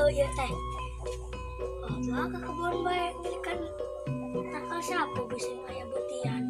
Ieu teh. Oh, mah ka kebon bae ngilikan tangkal sapu bisi aya butian.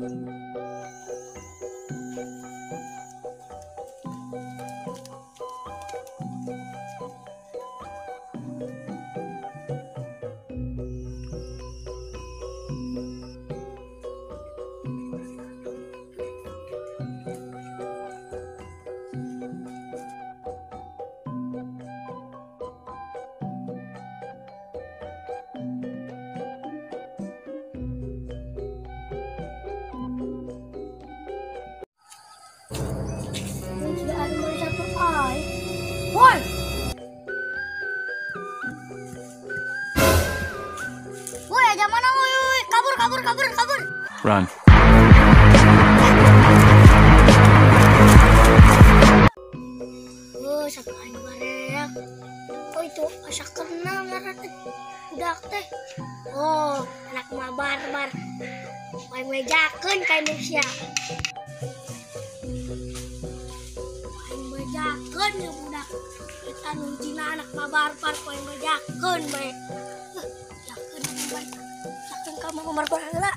Woi! Woi, aja mana woi? Kabur, kabur, kabur, kabur. Run. Oh, siapa aing bareak? Oh, itu asa kenal ngaran budak teh. Oh, anak mah barbar. Aing mejakeun ka Indonesia. Aing mejakeun ya budak. Eta nu hijina anak mah barbar, aing mejakeun bae. Jakeun bae. Jakeun ka mah barbar heula.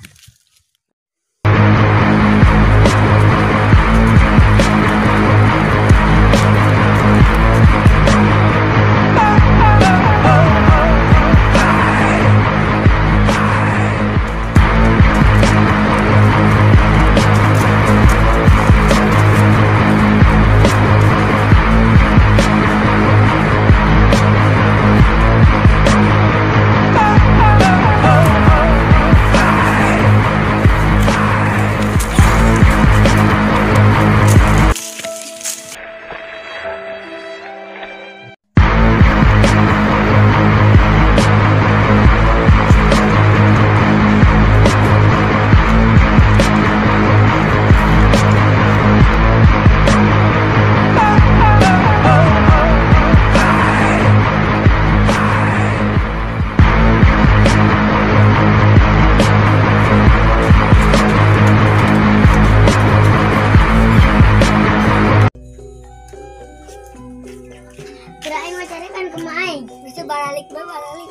Kirain mau cari kan kemain, bisa balik balik.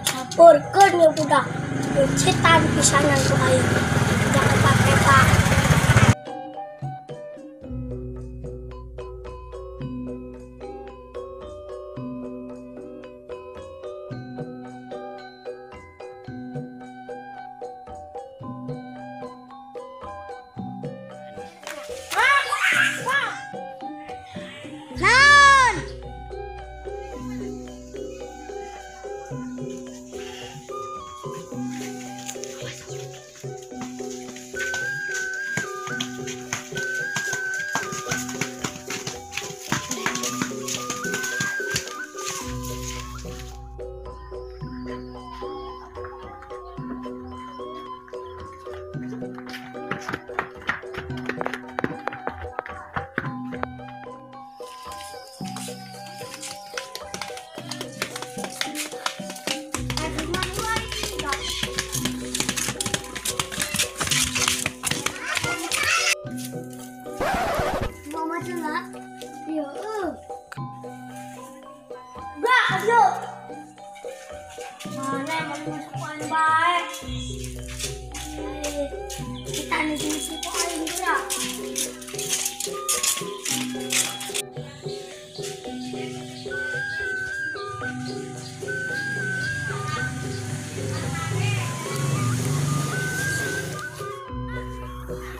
Sapurkeun ya budak, citan pisanan ku aing. Budak kepak-kepak. Mana yang mau baik? Kita nih sini kok aing gerak.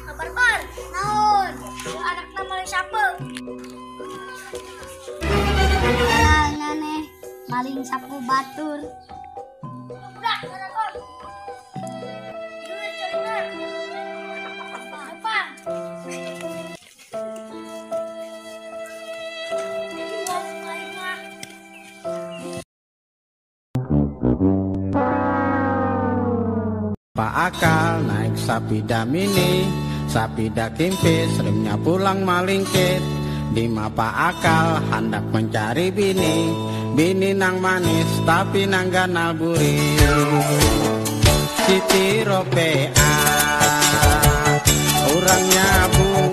Kabar-bar, naon? Anakna maling sapu. Alah, maling sapu batur. Budak, sarakon. Duit celina. Apa? Pak akal naik sapida mini, Sapida kimpis, remnya pulang malingkit. Dimapa akal hendak mencari bini, bini nang manis tapi nang ganal buri. Siti Ropea orangnya bu.